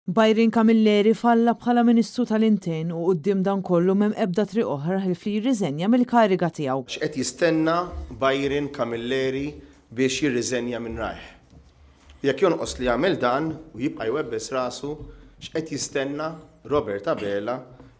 Byron Camilleri falla bħala Ministru tal-Intern u quddiem dan kollu m'hemm ebda triq oħra ħlief li jirriżenja mill-kariga tiegħu. X'qed jistenna Byron Camilleri biex jirriżenja minn rajh? U jekk jonqos li jagħmel dan u jibqa' jwebbes rasu, x'qed jistenna Robert Abela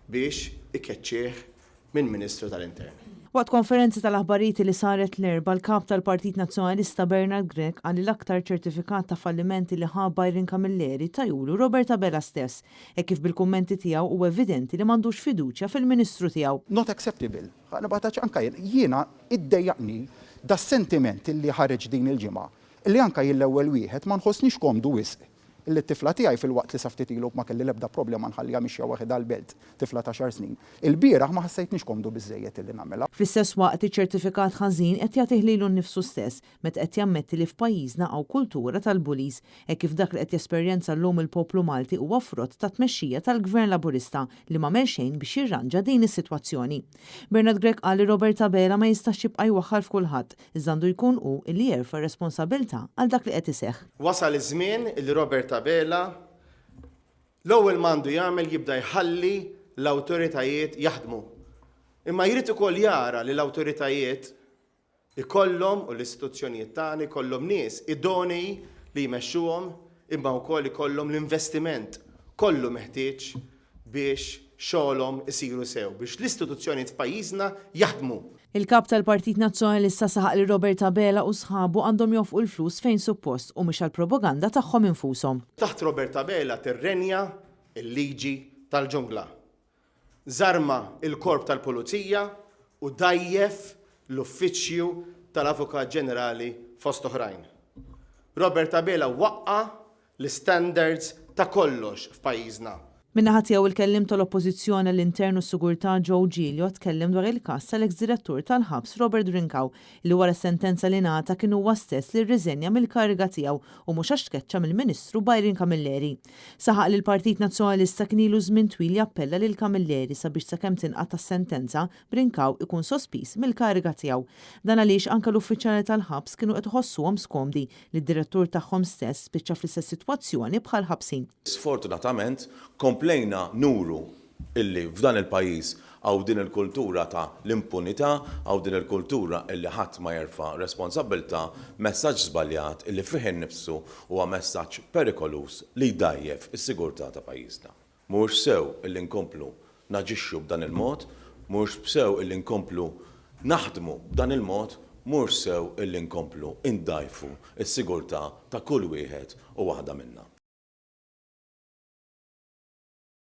biex ikeċċih minn Ministru tal-Intern. Waqt konferenza tal-aħbarijiet li saret l-Erbgħa, l-Kap tal-Partit Nazzjonalista Bernard Grech qal li l-aktar ċertifikat ta' fallimenti li ħa Byron Camilleri tajulu Robert Abela stess, hekk kif bil-kummenti tiegħu huwa evidenti li m'għandux fiduċja fil-Ministru tiegħu. Not acceptable. Anka jien, jiena iddejjaqni das-sentiment illi ħareġ din il-ġimgħa, illi anka jien l-ewwel wieħed ma nħossnix komdu wisq Illi t-tifla tiegħi filwaqt li sa ftit ilu ma kelli l-ebda problema nħalliha mixja waħidha l-belt, tifla t'għaxar snin, ilbieraħ ma ħassejtnix komdu biżżejjed illi nagħmilha. Fl-istess waqt iċ-ċertifikat ħażin qed jagħtih lilu nnifsu stess meta qed jammetti li f'pajjiżna hawn kultura tal-bullies, hekk kif dak li qed jesperjenza llum il-poplu Malti huwa frott tat-tmexxija tal-Gvern Laburista li m'għamel xejn biex jirranġa din is-sitwazzjoni. Bernard Grech qal li Robert Abela ma jistax jibqa' jwaħħal f'kulħadd, Iżda għandu jkun hu li jerfa' r-responsabilità għal dak li qed iseħħ. Wasal iż-żmien li Robert Abela l-ewwel m'għandu jagħmel jibda jħalli l-awtoritajiet jaħdmu. Imma jrid ukoll jara li l-awtoritajiet ikollhom u l-istituzzjonijiet tagħna jkollhom nies idonei li jmexxuhom imma wkoll ikollhom l-investiment kollu meħtieġ biex xogħolhom isiru sew, biex l-istituzzjonijiet f'pajjiżna jaħdmu. Il-Kap tal-Partit Nazzjonalista saħaq li Robert Abela u sħabu għandhom jonfqu l-flus fejn suppost u mhux għall-propaganda tagħhom infushom. Taħt Robert Abela tirrenja l-liġi tal-ġungla. Żarma l-Korp tal-Pulizija u dgħajjef l-Uffiċċju tal-Avukat Ġenerali fost oħrajn. Robert Abela waqqa' l-istandards ta' kollox f'pajjiżna. Min-naħa tiegħu il-Kelliem tal-Oppożizzjoni għall-Intern u s-Sigurtà Joe Giglio tkellem dwar il-każ tal-eks Direttur tal-Ħabs Robert Drinkow li wara s-sentenza li ngħata kien huwa stess li rriżenja mill-kariga tiegħu u mhux għax tkeċċa mill-Ministru Byron Camilleri. Saħaq li l-Partit Nazzjonalista kien ilu żmien twil jappella lil Camilleri sabiex sakemm tinqata' s-sentenza Brincau ikun sospiż mill-kariga tiegħu. Dan għaliex anke l-uffiċjali tal-ħabs kienu qed iħossuhom skomdi li d-direttur tagħhom stess spiċċa fl-istess sitwazzjoni bħall-ħabsin. Sfortunatament komplejna nuru illi f'dan il-pajjiż hawn din il-kultura ta' l-impunità, hawn din il-kultura illi ħadd ma jerfa' responsabbiltà, messaġġ żbaljat illi fih innifsu huwa messaġġ perikoluż li jdgħajjef is-sigurtà ta' pajjiżna. Mhuwiex sew illi nkomplu naġixxu b'dan il-mod, mhuwiex sew illi nkomplu naħdmu b'dan il-mod, mhuwiex sew illi nkomplu ndgħajfu s-sigurtà ta' kull wieħed u waħda minna.